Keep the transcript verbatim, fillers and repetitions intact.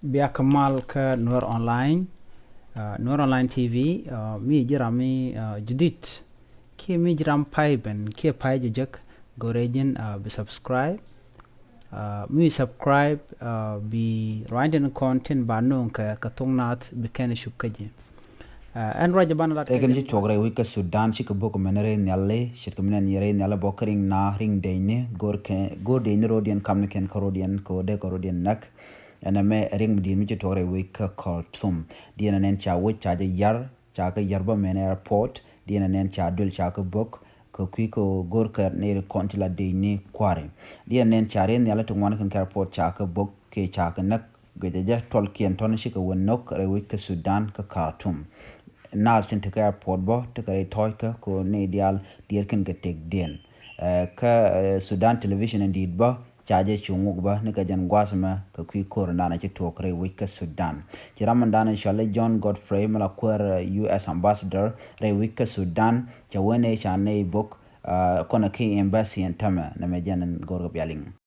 Bia kɛ mal kä Nuer Online, uh, Nuer Online T V, uh, mi ji̱ ram mi uh, judit. Kiɛ mi ji̱ ram pay ben, kiɛ pay jɛ jek, go̱rɛ ji̱n uh, bi subscribe. Uh, mi subscribe uh, bi ruany tin kɔn tin ba no̱o̱ŋ kɛ kɛ thok nath bi kɛn cup kä ji̱. Uh, ɛn ruac ban lat. Ɛ kɛn ci tuɔk rɛy wec kä Sudan, ci kɛ bok mɛn rɛy nhiali, ci kɛ mɛn rɛy nhiali bok kä riŋ na riŋ dɛnyni, go̱r kɛ go̱r dɛnyni rodiɛn kamni kɛn kä rodiɛn kɛ wä dee kɛ rodiɛn näk. Ɛn ɛmɛ riŋ mi di̱i̱t mi ci tuɔk rɛy wec kä Khartoum. Diɛn ɛnɛn ca wec ca jɛ yar, ca kɛ yar bä mɛn airport. Diɛn ɛnɛn ca duel ca kɛ bok kɛ kui̱ kɛ go̱r kɛ nɛy ri kɔn ti la dec ni kua̱ri. Diɛn ɛnɛn ca rɛy nhiali ti ŋuan kɛn kɛ airport ca kɛ bok kɛ ca kɛ näk. Guicɛ jɛ tuɔlkiɛn tɔn ci kɛ wä no̱k rɛy wec kä Sudan kä Khartoum. Naath tin tekɛ airport bä tekɛ rɛy tɔ̱ɔ̱c kä kɛ nɛy diaal diɛɛr kɛn kɛ tekdiɛn. Ɛ, kä ɛ, Sudan television in di̱i̱t bä ca jɛ cu ŋuk bä ni kɛ jɛn gua̱a̱th mɛ kɛ kui̱ ko̱r in danɛ ci tuɔɔk rɛy wec kä Sudan. Ci ram in danɛ cɔal i̱ John Godfrey mi la kuäär ɛ, U S ambassador rɛy wec kä Sudan, ca wen ɛ ca nɛy bok ɛ, kɔnɛ ki embassy in tämɛ nɛmɛ jɛn in go̱r kɛ bialiŋ.